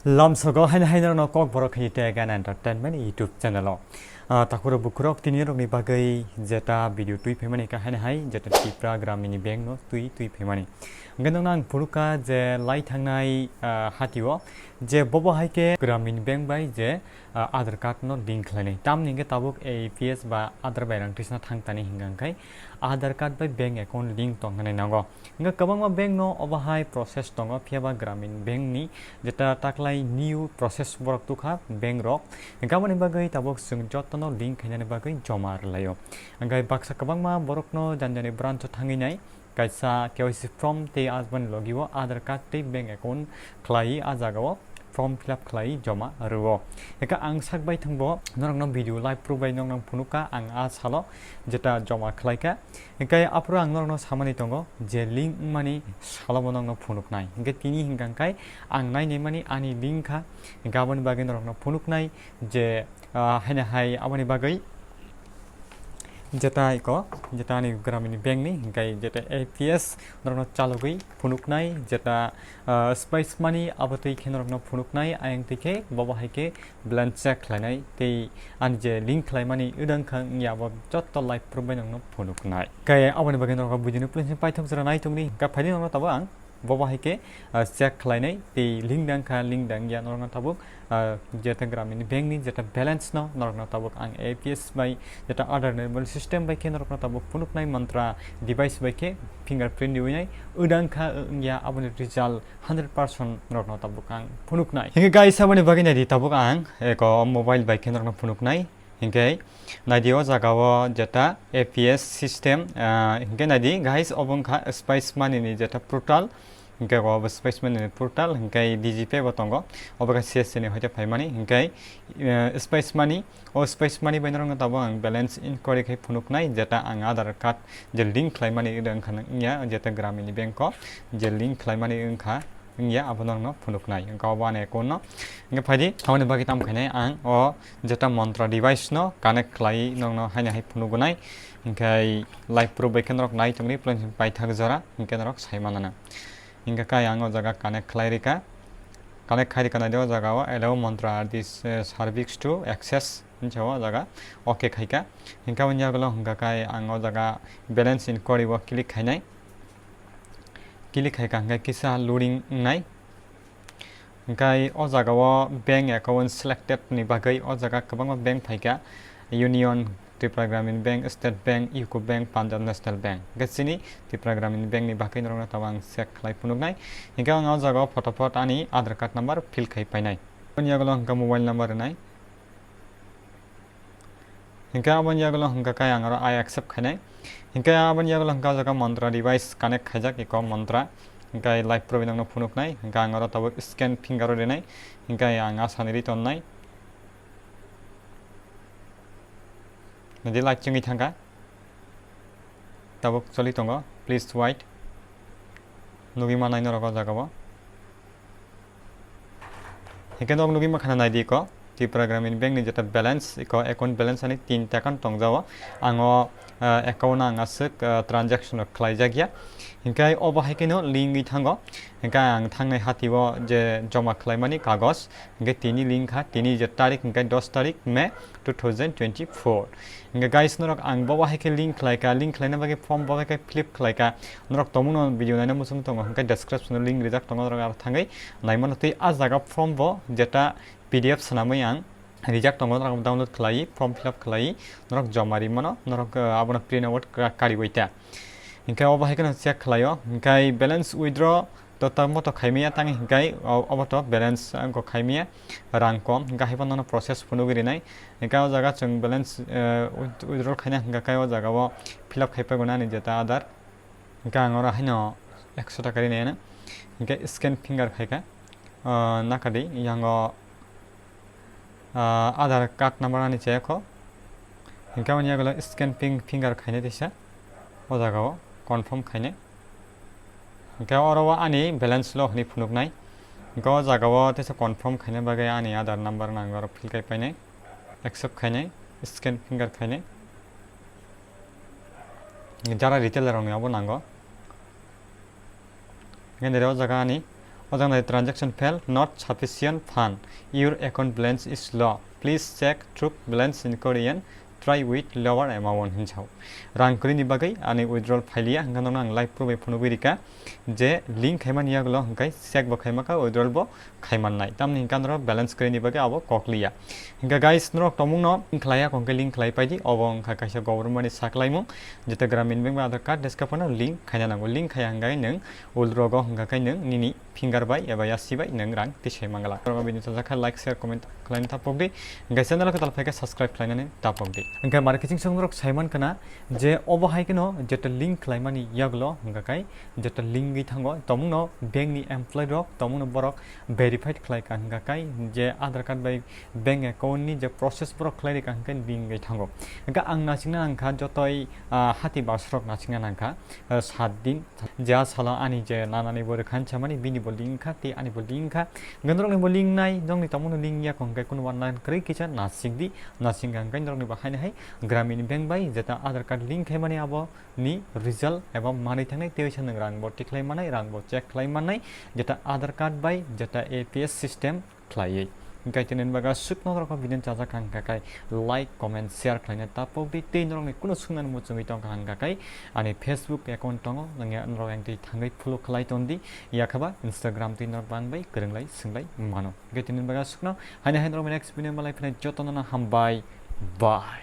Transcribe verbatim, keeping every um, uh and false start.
Lamsogo haino haino rokno kok borok khini tei Gan Entertainment YouTube channel o. Ah, takuro bukurok tini rokni bagwi jeta video twi phaimani ka haino hai jeta Tipra Gramini Bank no twi twi phaimani. Hwnkhe nokno ang phunukha je lai thangnai, ah, hatio je bobo hai khe Gramini Bank bai je, ah, Aadhaar card no link khlainai. Tamni hwnkhe tabuk A P S ba Aadhaar bai rang twisna thang tani hwnkha hwnkhe Aadhaar card bai bank account link tong hwnwi nango. Hingke kwbangma bank no obo hai process tongo, phiya ba Gramin Bank ni jeta taklai new process borok tukha bank rok. Hingke aboni bagwi tabuk chwng jotono link khainani bagwi joma rwlaio. Hingke baksa kwbangma borok no jani jani branch o thangwi nai, kaisa K Y C form tei aboni logi o Aadhaar card tei bank account khlai a jaga o form fill up khlai joma rwo. Hingke ang sak bai thangbo norokno video live proof bai nokno phunukha ang a salo jeta joma khlaikha. Hingke aphuru ang norokno samani tongo je link wngmani salo bo nokno phunuknai. Hingke tini hingka hingkai ang nainai mani ani link kha. Hingke aboni bagwi norokno phunuknai je, ah, haino hai aboni bagwi jeta iko, jeta ani Gramini Bank ni, hingke jeta A P S norokno chalogwi phunuknai, jeta, ah, Spice Money abo twi khe norokno phunuknai, ayang twi khe bobo hai khe balance check khlainai tei ani je link khlaimani wngkha wngya abo jotto live proof bai nokno phunuknai. Khe aboni bagwi norokno video ni please paithak jora nai tongdi, hingke phaidi norokno tabuk ang bobo hai khe, ah, check khlainai tei link dang kha, link dang ya norokno tabuk, ah, jeta Gramini Bank ni jeta balance no norokno tabuk ang A P S bai jeta Aadhaar ni system bai khe norokno tabuk phunuknai mantra device bai khe fingerprint riwinai wngdang kha wngya aboni result hundred percent norokno tabuk ang phunuknai. Hingke guys aboni bagwi naidi tabuk ang eko mobile bai khe norokno phunuknai. Hingke naidi o jaga o jeta A P S system, ah, hingke naidi guys obo wngkha Spice Money ni jeta portal. Hingke obo Spice Money ni portal, hingke D G Pay bo tongo. Obo khe C S C ni hoite phaimani, hingke, eh, Spice Money, o Spice Money bai norokno tabuk ang balance inquiry khai phunuknai, jeta ang Aadhaar card je link khlaimani wngkha wngya, jeta Gramini Bank o je link khlaimani wngkha, wngya abo norokno phunuknai. Hingke obo ani account no. Hingke phaidi, aboni bagwi tamo khainai ang o jeta Mantra device no connect khlai nokno haino hai phunugunai. Hingke live proof bai khe norok nai tongdi, please paithak jora, hingke norok sai manana. Hingke kai ang o jaga connect khlai rika. Connect khai rika naidi o jaga o allow Mantra this, eh, service to access hinwi o jaga okay khaika. Hingke aboni yagulo hingka kai ang o jaga balance inquiry o click khainai. Click khaika hingke kisa loading wngnai. Hingke o jaga o bank account selected ni bagwi o jaga kwbangma bank phaika, Union, Tripura Gramin Bank, State Bank, U C O Bank, Punjab National Bank. Hingke chini Tripura Gramin Bank ni bagwi norokno tabuk ang check khlai phunuknai. Hingke ang o jaga o photopot ani Aadhaar card number fill khai painai. Aboni yagulo hingke mobile number rwnai. Hingke aboni yagulo hingka kai ang oro I accept khainai. Hingke aboni yagulo hingka o jaga Mantra device connect khaijak, eko Mantra. Hingke live proof nokno phunuknai. Hingke ang oro tabuk scan finger o rinai. Hingke ang asani ri tonnai. Nadi live chingwi thangkha. Tabuk choli tongo. Please wait. Nugwi manai norok o jaga o. Hingke nok nugwi mankha naidi eko, Tripura Gramin Bank ni jeta balance, eko account balance ani tin taka tongjao. Ang o, ah, account ang aswk, ah, transaction rok khlaijakya. Hingke obo hai kheno link wi thango. Hingke ang thangnai hati o je joma khlaimani kagoj, hingke tini link kha, tini je tarik hingke dos tarik May two thousand twenty-four. Hingke guys, norok ang bo bahai khe link khlai ka, link khlaina bagwi form bo bahai khe fill up khlai ka. Norok tongmung no video naina muchung tongo, hingke description o link rijak tongo, norok aro thangwi naimano tei ah jaga form bo jeta P D F swnamwi ang rijak tongo, norok download khlai, form fill up khlai, norok joma ri mano, norok, eh, abono print out ka-, kariwi ta. Hingke obo hai kheno check khlaio, hingke balance withdraw to tamo to khaimaya tang hingke o-, obo to balance, eh, go khaimaya rang kom, hingke hai phano process phunugwi rinai. Hingke o jaga chwng balance, eh, with-, withdraw khaina hingka khe o jaga o fill up khai pago nani jeta Aadhaar. Hingke ang oro haino ekso taka rinai ano. Hingke scan finger khaika, ah, nakadi yango, ah, Aadhaar card number ani chayakho. Hingke aboni yagulo scan ping-, finger khainai teisa. O jaga o confirm khainai. Hingke oro o ani balance lo hinui phunuknai. Hingke o jaga o teisa confirm khaina bagwi ani Aadhaar number nang oro fill khai painai. Accept khainai, scan finger khainai. Jara retailer rokni abo nango. Hingke nere o jaga ani O jang nai transaction fail, not sufficient fund, your account balance is low, please check through balance inquiry and try with lower amount hinjao. Rang kwrwi ni bagwi ani withdrawal phailiya, hwnkhe nono ang live proof bai phunugwi rika je link khaimani yagulo hwnkhe check bo khaimaka, withdrawal bo khaimannai. Tamni hwnkhe norok balance kwrwi ni bagwi abo kokliya. Hwnkhe guys, norok tomungno link khlaiya, hwnkhe link khlai paidi, obo wngkha kaisa government ni saklaimung, jeta Gramin Bank bai Aadhaar card deska phano link khaina nango. Link khaiya hwnkhe nwng ulrogo hwnkha khe nwng nini finger bai eba yasi bai nwng rang tisai mangala. Norok video sajak kha like, share, comment khlaina tapok di. Hwnkhe channel o kwtal phaikhe subscribe khlainani tapok di. Hwnkhe mari kiching song norok saiman khana je obo hai kheno jeta link khlaimani yagulo hwnkha khe jeta link gwi thango, tomungno bank ni employee rok tomungno borok verified khlai ka hwnkha khe je Aadhaar card bai bank account ni je process borok khlai rika hwnkhe link gwi thango. Hwnkhe ang naisingna nangkha jotoi, ah, hati basrok naisingna nangkha, ah, sat din. Je a salo ani je nanani bo rwkha hinsamani, bini bo link kha, tei ani bo link kha. Hwnkhe norokni bo link nai, norokni tongmani link ya kho hwnkhe kunu uanang kwrwi kisa nasing di, nasing kha hwnkhe norokni bo haino hai Gramin Bank bai jeta Aadhaar card link khaimani abo ni result eba manwi thangnai, tei waisa nwng rang bo tikhlai mannai, rang bo check khlai mannai, jeta Aadhaar card bai jeta A P S system khlaiwi. Hwnkhe tini bagwi aswk norok o video chajak kha hwnkha khe like, comment, share khlaina tapok di. Tei norokni kunu swngnani muchungwi tongkha hwnkha khe ani Facebook account tongo, nangya norok yang twi thangwi follow khlai ton di. Yakhaba Instagram twi norok bangbai kwrwnglai swngbai mano. Hwnkhe tini bagwi aswkno, haino hai norok next video malai phinai jotono hambai. Bye.